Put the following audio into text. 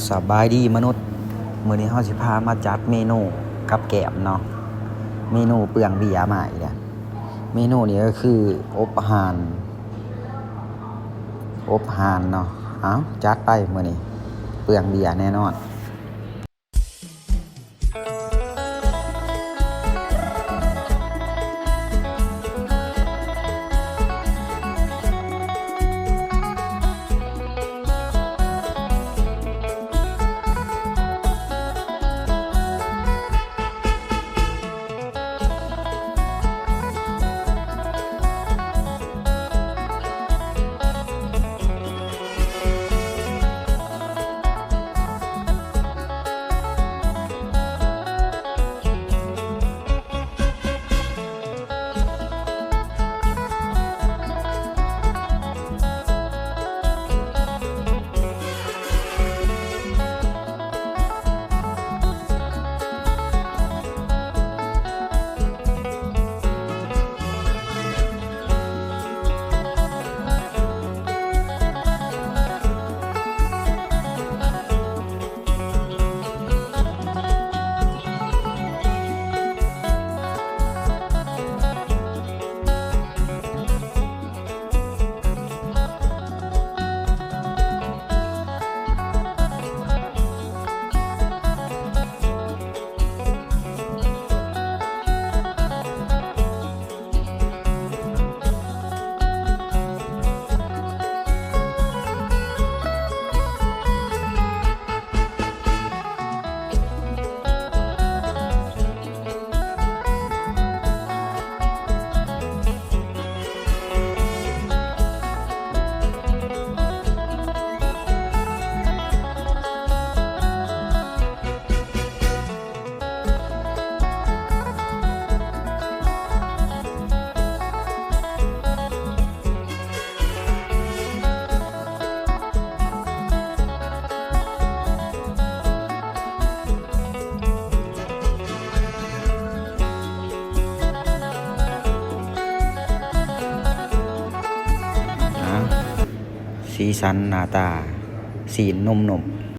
ສະບາຍດີມະນຸດ, ມື້ນີ້ເຮົາຊິພາມາຈັດເມນູກັບແກ້ມເນາະ. ເມນູເປືອງເບຍມາອີກແລ້ວ. ເມນູນີ້ກໍຄືອົບຫ່ານ, ອົບຫ່ານເນາະ. ເອົາ ຈັດໄປມື້ນີ້, ເປືອງເບຍແນ່ນອນ. ອ່າ ສີສັນໜ້າຕາ ຊີ້ນໜຸ່ມໆ.